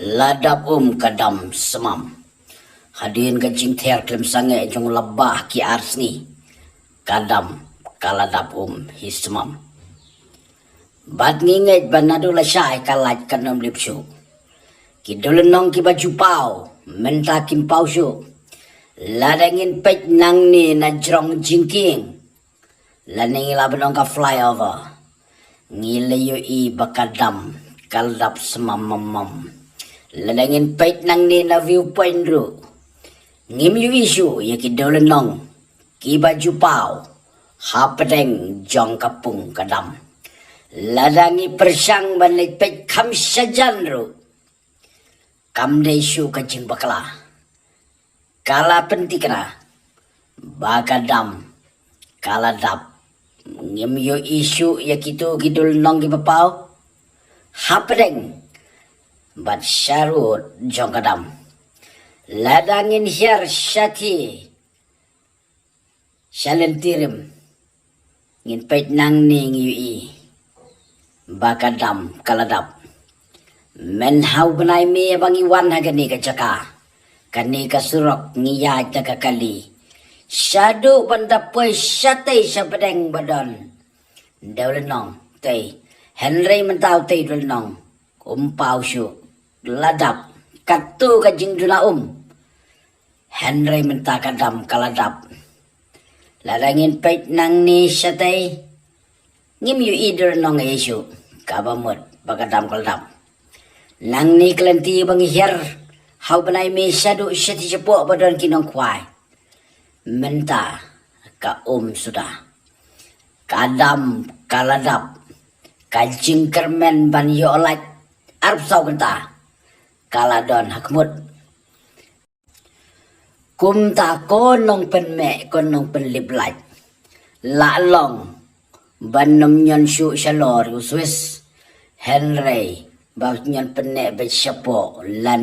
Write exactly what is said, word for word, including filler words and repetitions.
La dap um ka dam smam. Hadien ka jingther khlem sangeh jong la bah ki ar sngi, ka dam ka la dap um hi smam. Bad ngi ngeit ba naduh lashai ka lait kan ym lip shuh. Ki dewlynnong kiba ju paw mynta kim paw shuh. Lada ngin peit nangne na jrong jingkieng, lane ngi lah ban ong ka flyover, ngi la ïohi ba ka dam ka la dap smam mam mam. Lada ngin peit nangne na view point ruh, ngim ïohi shuh ïa ki dewlynnong kiba ju paw hapdeng jong ka pung ka dam. Lada ngi pyrshang ban leit peit kham shajan ruh, kam dei shuh ka jingbakla. Ka la pynthikna ba ka dam ka la dap. Ngim ïohi shuh ïa kito ki dewlynnong kiba paw hapdeng bad sharud jong ka dam. Lada ngin hiar shathie sha lynti rim, ngin peit nangne ngi ïohi ba ka dam ka la dap. Mynta ha u bnai May ba ngi wan ha kane ka jaka, kane ka surok ngi ïaid da ka kali. Shaduh ban da poi shatei sha pdeng ba don dewlynnong tei, hynrei mynta utei dewlynnong um paw shuh, la dap. Katto ka jingduna um. Hynrei mynta ka dam ka la dap. Lada ngin peit nangne shatei, ngim ïohi dewlynnong ei shuh, kaba mut ba ka dam ka la dap. Nangne ka lynti ba ngi hiar ha u bnai May shaduh shathie shapoh ba don ki nongkhwai, mynta ka um suda. Ka dam ka la dap. Ka jingkyrmen ban ïoh lait arphew saw kynta ka la don ha khmut. Kumta ko nongpynmeh ko nongpynlip lait, la long ban ym ñion shuh shalor u Swiss, hynrei ba ñion pynneh beit shapoh lane